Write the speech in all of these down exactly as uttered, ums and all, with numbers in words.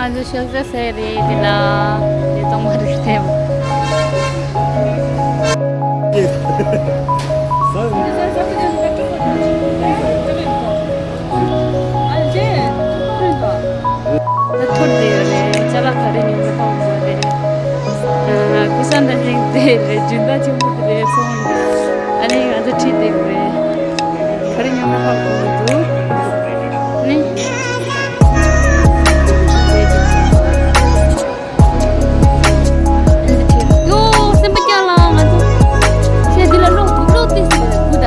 ང་ཚོ་ཤག་ཤག་ཟས་རེད། དེ་ལ་དེ་གཏོང་མ་རེད་དེ། ད་ཐུར་དེ་ཡོད་རེད། ཅ་ལག་ག་རེ་ཉོ་མི་ཐུབ་མ་རེད། ཨ། ཀུ་ས་འདི་རིང་དེ་རེད། སྦྱིན་བདག་ཆེན་པོ་དེ་རེད་སོང་། ཨ་ནི་ང་ཚོ་ཁྲིད་དེ་ཡོད་རེད། ག་རེ་ཉོ་མི་ཐུབ་གོ་མི་འདུག་ཨ་ནི། ཡོ། སེམས་པ་སྐྱོ་ལ་ང་ཚོ་ཤེས་འདི་ལ་ལོག་ལོག་ཏེ་སུ་གུ་ད།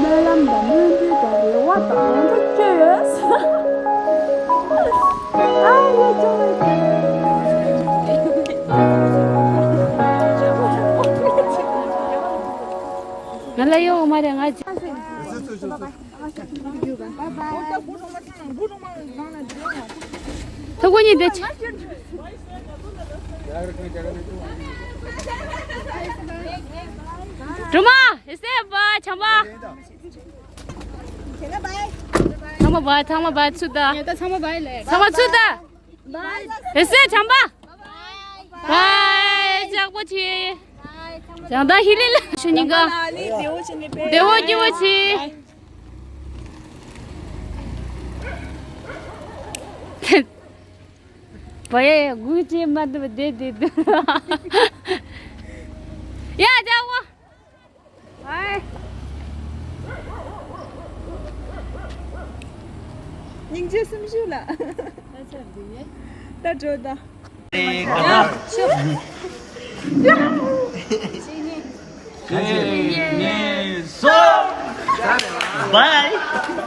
སྨོན་ལམ་དང་སྨོན་འབུལ་དང་རེ་བ་དང་ང་ཚོ་ཁྱོད་ཡོད། ཨ་ཡ་ཅོ་ལེ། ང་ལ་ཡོང་མ་རེད་ང་ཅི། ཐུག་གོ་ཉིད་དེ་ཆ། སྒྲོལ་མ། ཨེ་སེ་བ་ཆམ་པ། ཚང་མ་བ་ཚང་མ་བ་ཚུ་ད། ཚང་མ་བ་ལེ། ཚང་མ་ཚུ་ད། ཨེ་སེ་ཆམ་པ། བ་ལྕགས་པོ་ཆེ། ཡང་ད་ཧི་ལི་ལ་ཤུ་ཉིན་ག་བདེ་བོ་སྐྱིད་པོ་ཆེ། བ་ཡ་ཡ་དགུ་ཅེ་མ་འདུག་བདེ་བདེ་འདུག་ཡ་ལྕགས་པོ། ཨའི། སྙིང་རྗེ་སེམས་ཤུགས་ལ། ད་འགྲོ་ད། གཉིས། གསུམ། བའི།